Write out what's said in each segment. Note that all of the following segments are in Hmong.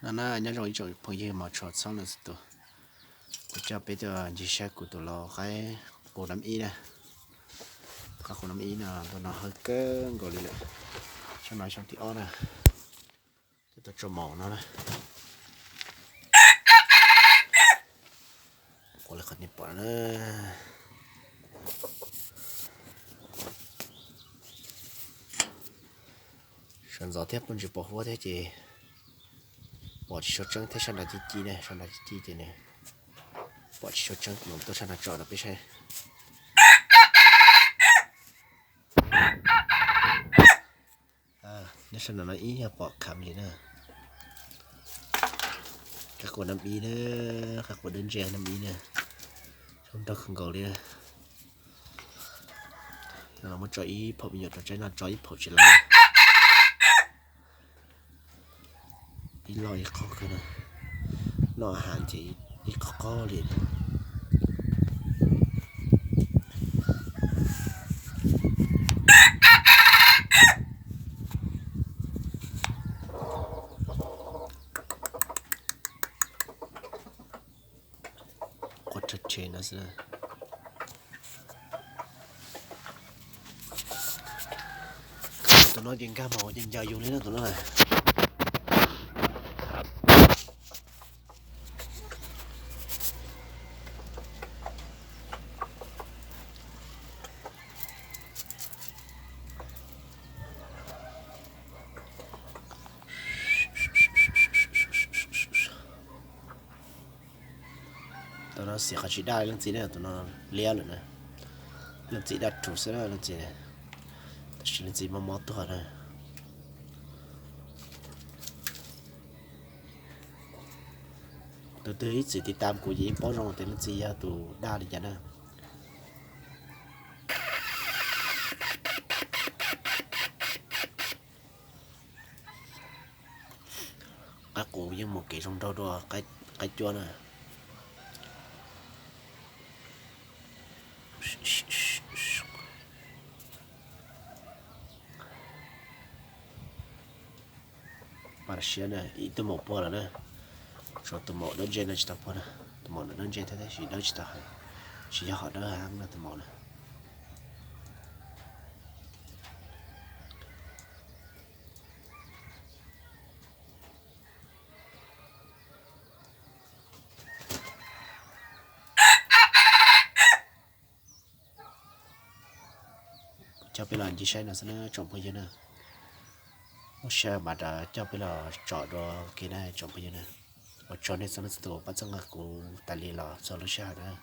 No na, nyob zoo ib tsoom phooj ywg mos tshua txhua leej txhua tus. Kuv coj peb tuaj ncig saib kuv tus lau qaib qus nab ib na. Tus qaib qus nab ib no, tus no hawb kawg nkaus li lawm. Xyoo no xyoo thib ob na. Twb tau tso maum no na. Quav li qhov nej pom na. Sawv ntxov thiab poj ntsis pos huab thiab ces pom tsis sua tseeb thiab sab nrad ci ci ne, sab nrad ci ci ces nws pom tsis sua tseeb, kuv mam tuaj sab nrad tso rau peb saib. Nyob sab nrad no ib yog pom kham li na. Qaib qus nab ib na, qaib qus dawb ntse nab ib na. Zoo nraug kawg nkaus li. Los muab tso ib phaum me nyuam rau tsaib no, tso ib phaum tsis lawv. Ib loj ib qog kawg na. Noj has ces ib qog qog li. Quaj rhe rhe no xwb. Tus no ces nkag mus ces ncaws yus li no tus no na. Tus no xiv qhov tsis daj leej txiv na, tus no liab lawm na. Leej txiv daj rhuv xwb na leej txiv, tab sis leej txiv mob mob tuag na. Tus twg ib txwm tiv tam kuv ces yeej paub zoo tias leej txiv yog tus daj li cas na. Qaib qus yeej mus kev zoo nraug dua qaib cuab na. Mas siab na, ib tug maum puag lawm na. Tshuav tus maum dawb ntse no tsis tau puag na. Tus maum no dawb ntse thiab tab sis dawb tsis tau heev, tsis yog hom dawb heev no tus maum na. Coj peb los ncig saib no xwb na tsoom phooj ywg na. Lub sij hawm mas rov coj peb los tsom dua ua ke na tsoom phooj ywg na. Ua tsaug nej txhua leej txhua tus pab txhawb nqa kuv tas li los txog lub sij hawm na.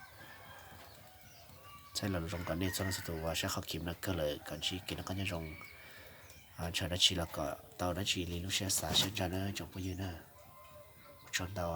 Txhawb los zoo kom nej txhua leej txhua tus uas saib qhov clip no kawg lawm kom ntsib kev noj qab nyob zoo. Ntshaw dab tsi los kom tau dab tsi li lub siab xav siab ntsa na tsoom phooj ywg na. Ua tsaug ntau.